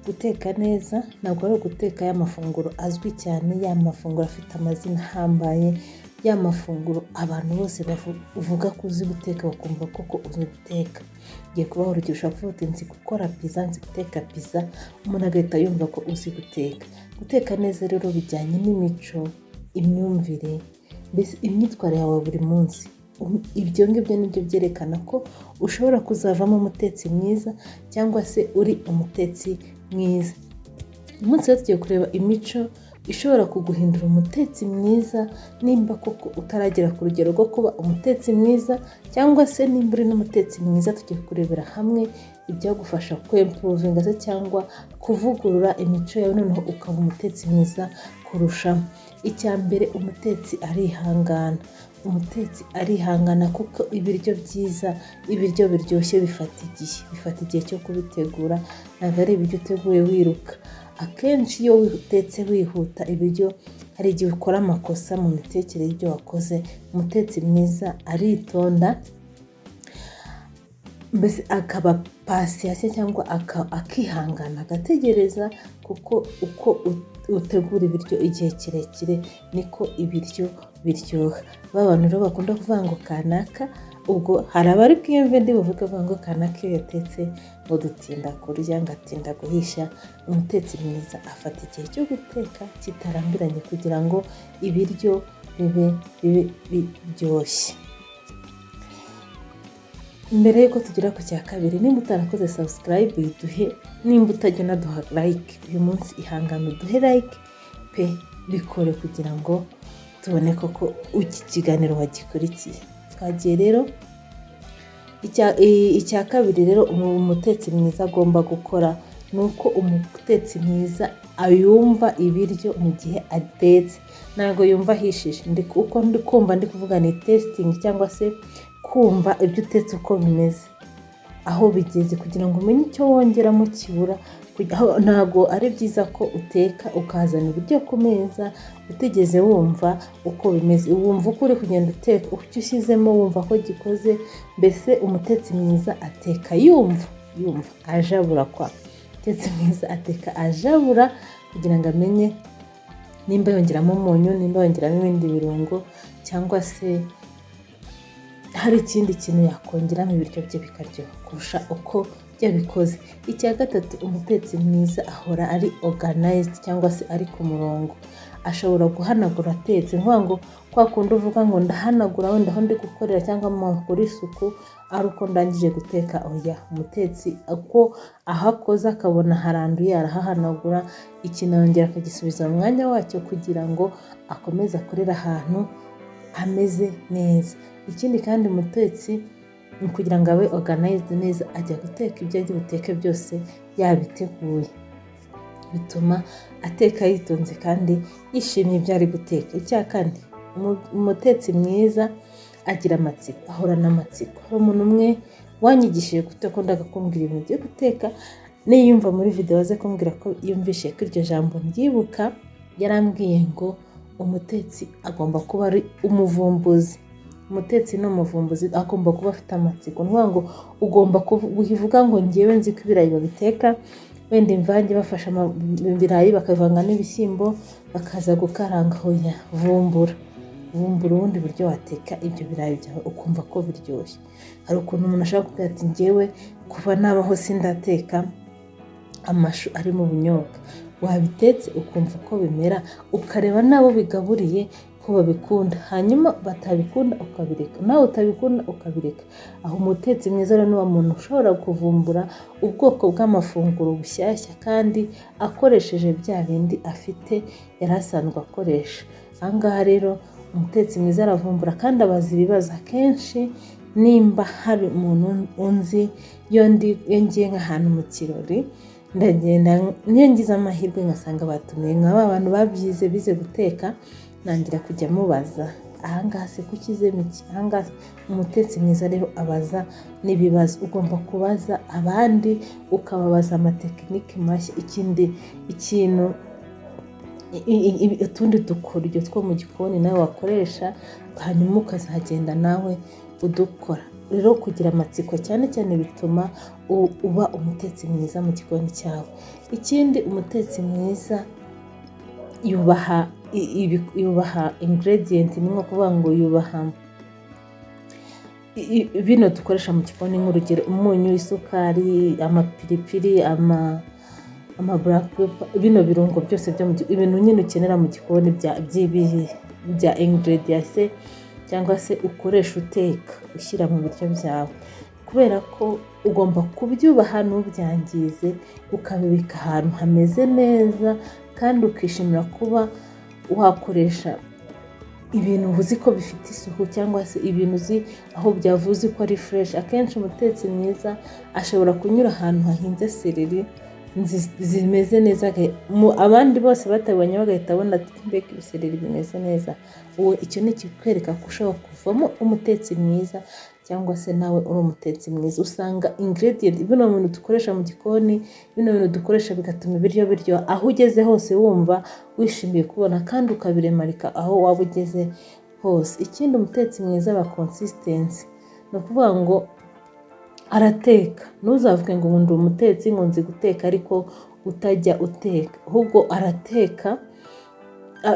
Guteka neza ntabwo ari uguteka ya mafunguro azwi cyane, ya mafunguro afite amazina ahambaye, ya mafunguro abantu bose uvuga ko uzi guteka bakumva koko uzi guteka. Ngiye kubaha urugero, ushobora kuvuga uti nzi gukora pizza, nzi guteka pizza, umuntu agahita yumva ko uzi guteka. Guteka neza rero bijyanye n'imico, imyumvire, mbese imyitwarire yawe buri munsi. Ibyo ngibyo nibyo byerekana ko ushobora kuzavamo umutetsi mwiza cyangwa se uri umutetsi mwiza. Uyu munsi rero tugiye kureba imico ishobora kuguhindura umutetsi mwiza, nimba koko utaragera ku rugero rwo kuba umutetsi mwiza, cyangwa se nimba uri n'umutetsi mwiza, tugiye kurebera hamwe ibyagufasha kwimprovinga se cyangwa kuvugurura imico yawe, noneho ukaba umutetsi mwiza kurushaho. Icya mbere, umutetsi arihangana. Umutetsi arihangana kuko ibiryo byiza, ibiryo biryoshye bifata igihe, bifata igihe cyo kubitegura, ntabwo ari ibiryo uteguye wiruka. Akenshi iyo utetse wihuta ibiryo, hari igihe ukora amakosa mu mitekere y'ibyo wakoze. Umutetsi mwiza aritonda, mbese akaba patient cyangwa akihangana, agategereza, kuko uko utegura ibiryo igihe kirekire niko ibiryo biryoha. Ba bantu rero bakunda kuvuga ngo kanaka, ubwo hari abari bwiyumve ndi buvuge bavuga ngo kanaka iyo yatetse ngo dutinda kurya, ngo atinda guhisha. Umutetsi mwiza afata igihe cyo guteka kitarambiranye kugira ngo ibiryo bibe biryoshye. Mbere y'uko tugera ku cya kabiri, nimba utarakoze subscribe yiduhe, nimba utajya unaduha like, uyu munsi ihangane uduhe like pe, bikore kugira ngo tubone koko iki kiganiro wagikurikiye. Twagiye rero, icya kabiri rero umutetsi mwiza agomba gukora ni uko umutetsi mwiza ayumva ibiryo mu gihe atetse, ntabwo yumva ahishije. Uko ndi kumva ndi kuvuga ni tasting cyangwa se kumva ibyo utetse uko bimeze, aho bigeze, kugira ngo umenye icyo wongeramo kibura. Ntabwo ari byiza ko uteka ukazana ibiryo ku meza utigeze wumva uko bimeze, wumva uko uri kugenda uteka, icyo ushyizemo wumva ko gikoze. Mbese umutetsi mwiza ateka yumva, yumva ajabura kwa. Umutetsi mwiza ateka ajabura kugira ngo amenye nimba yongeramo umunyu, nimba yongeramo ibindi birungo, cyangwa se hari ikindi kintu yakongeramo ibiryo bye bikaryoha kurusha uko yabikoze. Icya gatatu, umutetsi mwiza ahora ari organized cyangwa se ari ku murongo. Ashobora guhanagura atetse, ni ukuvuga ngo kwa kundi uvuga ngo ndahanagura wenda aho ndi gukorera cyangwa nkora isuku ari uko ndangije guteka, oya. Umutetsi uko aho akoze akabona haranduye arahahanagura, ikintu arongera akagisubiza mu mwanya wacyo kugira ngo akomeze akorere ahantu hameze neza. Ikindi kandi, umutetsi ni ukugira ngo abe organized neza, ajya guteka ibyo ari buteke byose yabiteguye, bituma ateka yitonze kandi yishimiye ibyo ari guteka. Icya kane, umutetsi mwiza agira amatsiko, ahorana amatsiko. Hari umuntu umwe wanyigishije guteka, wakundaga kumbwira ibintu byo guteka, niyumva muri videwo aze kumbwira ko yumvishe ko iryo jambo ndyibuka, yarambwiye ngo umutetsi agomba kuba ari umuvumbuzi. Umutetsi ni umuvumbuzi, agomba kuba afite amatsiko. Ni ukuvuga ngo ugomba kuvuga ngo ngewe nzi ko ibirayi babiteka wenda imvange, bafashe ibirayi bakabivanga n'ibishyimbo bakaza gukaranga. Hoya, vumbura, vumbura ubundi buryo wateka ibyo birayi byawe ukumva ko biryoshye. Hari ukuntu umuntu ashobora kuvuga ati ngewe kuva nabaho sindateka amashu ari mu bunyobwa, wabitetse ukumva uko bimera, ukareba n'abo bigaburiye ko babikunda, hanyuma batabikunda ukabireka, nawe utabikunda ukabireka. Aho umutetsi mwiza rero ni wa muntu ushobora kuvumbura ubwoko bw'amafunguro bushyashya kandi akoresheje bya bindi afite yari asanzwe akoresha. Aha ngaha rero umutetsi mwiza aravumbura kandi abaza ibibazo. Akenshi nimba hari umuntu unzi, iyo ngiye nk'ahantu mu kirori, ndagenda, niyo ngize amahirwe ngasanga batumiye nka ba bantu babyize, bize guteka, ntangira kujya mubaza: aha ngaha se kuki uzemo iki? Aha ngaha? Umutetsi mwiza rero abaza n'ibibazo. Ugomba kubaza abandi, ukababaza amatekinike mashya, ikindi ikintu, utundi dukoryo two mu gikoni nawe wakoresha, hanyuma ukazagenda nawe udukora. Rero kugira amatsiko cyane cyane bituma uba umutetsi mwiza mu gikoni cyawe. Ikindi, umutetsi mwiza yubaha ingredient, ni nko kuvuga ngo yubaha bino dukoresha mu gikoni, nk'urugero umunyu, isukari, amapiripiri, ama black pepper, bino birungo byose byo mu ibintu nyine ukenera mu gikoni bya ingredients cyangwa se ukoresha uteka, ushyira mu biryo byawe, kubera ko ugomba kubyubaha ntubyangize, ukabibika ahantu hameze neza, kandi ukishimira kuba wakoresha ibintu uzi ko bifite isuku, cyangwa se ibintu uzi aho byavuye, uzi ko ari fresh. Akenshi umutetsi mwiza ashobora kunyura ahantu hahinze céleri zimeze neza, abandi bose batabibonye bagahita babona ati: "Mbega ibicéleri bimeze neza!" Uwo icyo ni ikikwereka ko ushobora kuvamo umutetsi mwiza, cyangwa se nawe uri umutetsi mwiza. Usanga ingredient, bino bintu dukoresha mu gikoni, bino bintu dukoresha bigatuma ibiryo biryoha, aho ugeze hose wumva wishimiye kubona, kandi ukabiremarika aho waba ugeze hose. Ikindi, umutetsi mwiza aba consistency, ni ukuvuga ngo arateka. Ntuzavuge ngo ndi umutetsi, ngo nzi guteka, ariko utajya uteka. Ahubwo arateka,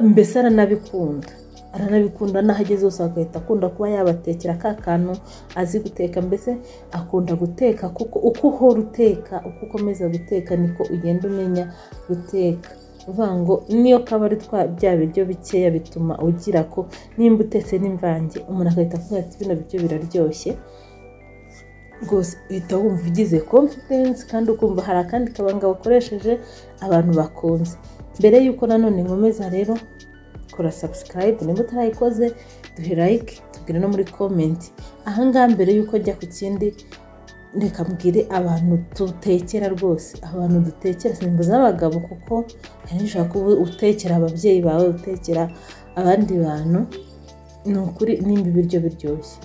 mbese aranabikunda, n'aho ageze hose agahita akunda kuba yabatekera ka kantu azi guteka. Mbese akunda guteka, kuko uko uhora uteka, uko ukomeza guteka, niko ugenda umenya guteka. Uvuga ngo niyo kaba ari twa bya biryo bikeya, bituma ugira ko nimba utetse n'imvange, umuntu agahita avuga ati: "Bino biryo biraryoshye rwose." Uhita wumva ugize confidence, kandi ukumva hari akandi kabanga wakoresheje abantu bakunze. Mbere y'uko nanone nkomeza rero, kora subscribe nimba utarayikoze, duhe like, tubwire no muri comment. Ahangaha, mbere y'uko njya ku kindi, reka mbwire abantu dutekera rwose, abantu dutekera, simbuza abagabo, kuko hari ushobora kuba utekera ababyeyi bawe, utekera abandi bantu. Ni ukuri, nimba ibiryo biryoshye,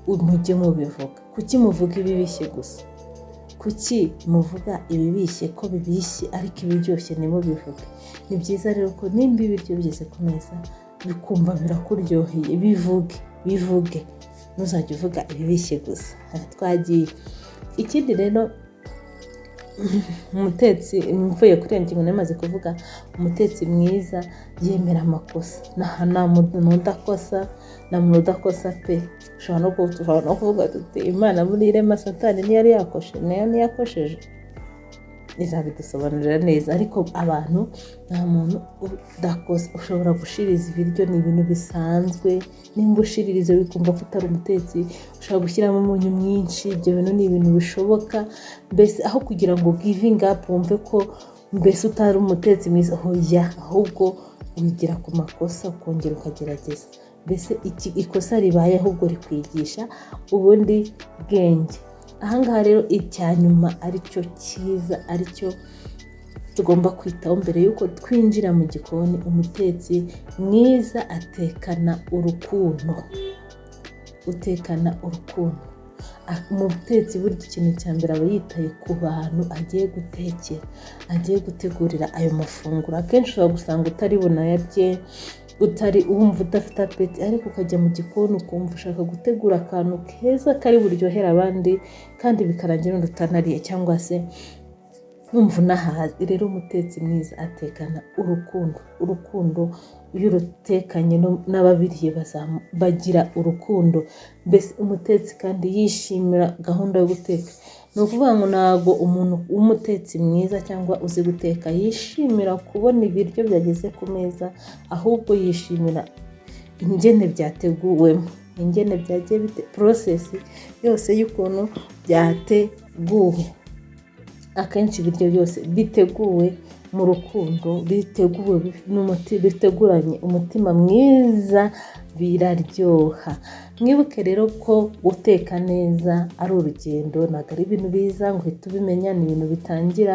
mujye mubivuga. Kuki muvuga ibibishye gusa? Kuki muvuga ibibishye ko bibishye, ariko ibiryoshye ntimubivuge? Ni byiza rero ko nimba ibiryo bigeze ku meza bikumva birakuryoheye, bivuge, bivuge, ntuzajye uvuga ibibishye gusa. Twagiye. Ikindi rero, umutetsi, mvuye kuri iyo ngingo nari kuvuga, umutetsi mwiza yemera amakosa. Nta muntu udakosa, nta muntu udakosa pe. Ushobora no kuvuga tuti: "Imana muri irema Satani ntiyari yakoshe, nayo ntiyakosheje?" Izabidusobanurira neza. Ariko abantu, nta muntu udakosa. Ushobora gushiriza ibiryo, ni ibintu bisanzwe. Nimba ushiririza wikumva ko utari umutetsi, ushobora gushyiramo umunyu mwinshi, ibyo bintu ni ibintu bishoboka. Mbese aho kugira ngo giving up, wumve ko mbese utari umutetsi mwiza, hoya, ahubwo wigira ku makosa, ukongera ukagerageza. Mbese ikosa ribaye ahubwo rikwigisha ubundi bwenge. Ahangaha rero, icya nyuma aricyo cyiza, aricyo tugomba kwitaho mbere y'uko twinjira mu gikoni, umutetsi mwiza atekana urukundo, utekana urukundo. Umutetsi burya ikintu cya mbere aba yitaye ku bantu agiye gutekera, agiye gutegurira ayo mafunguro. Akenshi ushobora gusanga utari bunayarye, utari wumva udafite appétit, ariko ukajya mu gikoni ukumva ushaka gutegura akantu keza kari buryohere abandi, kandi bikarangira wenda utanariye cyangwa se wumva unahaze. Rero umutetsi mwiza atekana urukundo. Urukundo iyo urutekanye, n'ababiriye bagira urukundo. Mbese umutetsi kandi yishimira gahunda yo guteka. Ni ukuvuga ngo ntabwo umuntu w'umutetsi mwiza cyangwa uzi guteka yishimira kubona ibiryo byageze ku meza, ahubwo yishimira ingene byateguwemo, ingene byagiye bite, process yose y'ukuntu byateguwe. Akenshi ibiryo byose biteguwe mu rukundo, biteguwe biteguranye umutima mwiza, biraryoha. Mwibuke rero ko guteka neza ari urugendo, ntabwo ari ibintu biza ngo uhite ubimenya, ni ibintu bitangira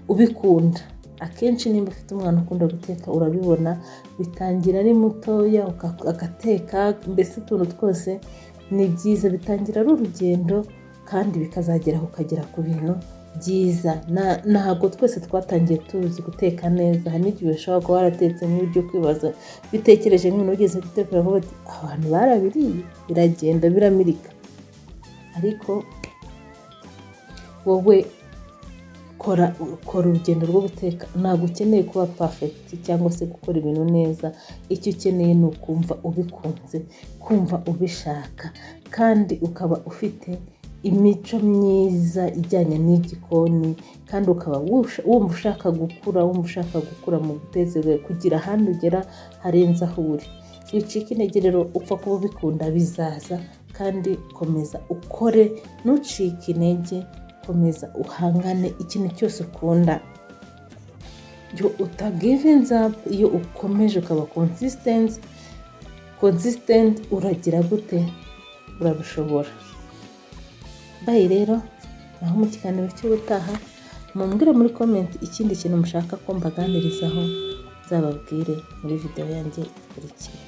ubikunda. Akenshi nimba ufite umwana ukunda guteka, urabibona, bitangira ari mutoya agateka, mbese utuntu twose ni byiza, bitangira ari urugendo, kandi bikazagera ukagera ku bintu byiza. Ntabwo twese twatangiye tuzi guteka neza. Hari n'igihe ushobora kuba waratetse nk'ibyo kwibaza, bitekereje nk'ibintu wigeze guteka, uravuga uti: "Abantu barabiriye?" Biragenda biramirika. Ariko wowe kora urugendo rwo guteka. Ntabwo ukeneye kuba perfect cyangwa se gukora ibintu neza. Icyo ukeneye ni ukumva ubikunze, kumva ubishaka, kandi ukaba ufite imico myiza ijyanye n'igikoni, kandi ukaba wumva ushaka gukura, wumva ushaka gukura mu guteza imbere, kugira ahandi ugera harenze aho uri. Wicika intege rero, upfa kuba ubikunda bizaza. Kandi komeza ukore, ntucike intege, komeza uhangane. Ikintu cyose ukunda, iyo utagivinze up, iyo ukomeje ukaba consistent, uragira gute? Urabishobora. Bye rero, naho mu kiganiro cy'ubutaha. Mumbwire muri comment ikindi kintu mushaka ko mbaganirizaho, nzababwire muri videwo yanjye ikurikira.